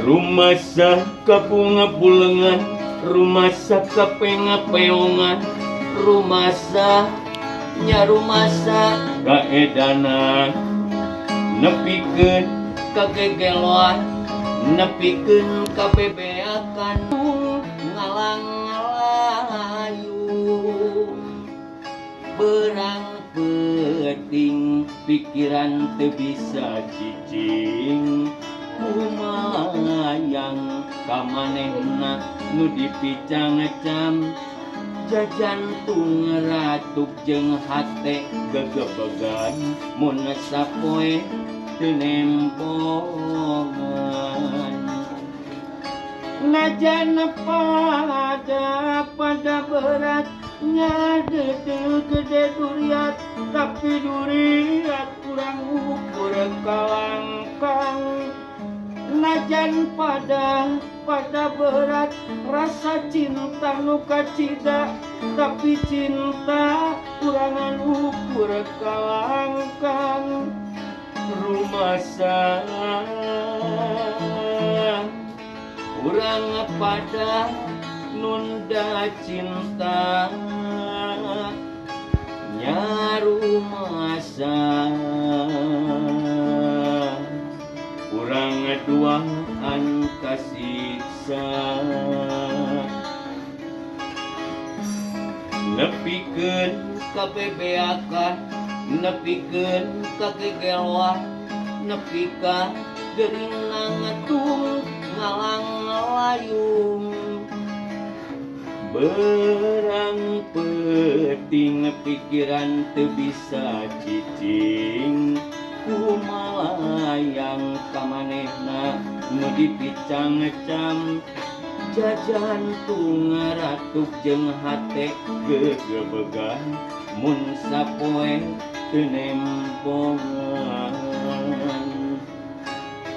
Rumasa kabunga-bulengan, rumasa kapenga-peongan, rumasa nya rumasa kaedanan, nepikeun kagegeloan, nepikeun kabebeakan, ngalang ngalayung berang peuting pikiran teu bisa cicing, kumayang ka manehna nu dipicang-cam, jajantung ratuk jeung hate gegebegan mun sapoe teu nempongan. Najan pada pada berat nya deudeuh gede duriat, tapi duriat kurang ukur kalangkang. Najan pada pada berat rasa cinta nu kacida, tapi cinta kurangan ukur kalangkang. Rumasa urang pada nunda cinta nya rumasa urang duaan kasiksa, nepikeun kabebeakan, nepikeun kagegeloan, nepi ka geuringna ngatung ngalang layung berang peuting pikiran teu bisa cicing, kumalayang ka manehna nu dipicang-cam, jajantung ratuk jeung hate gegebegan mun sapoe teu nempongan.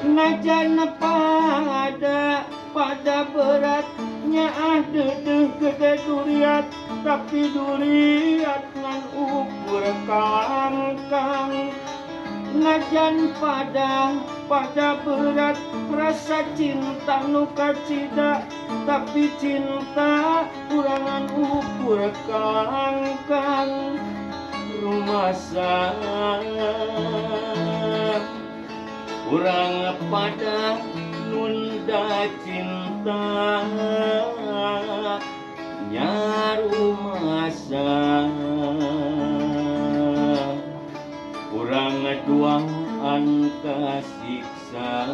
Najan pada pada berat nyaah deudeuh gede duriat, tapi duriat ngan ukur kalangkang. Najan pada pada berat rasa cinta nu kacida, tapi cinta kurangan ukur kalangkang. Rumasa urang pada nunda cinta nya rumasa urang duaan kasiksa.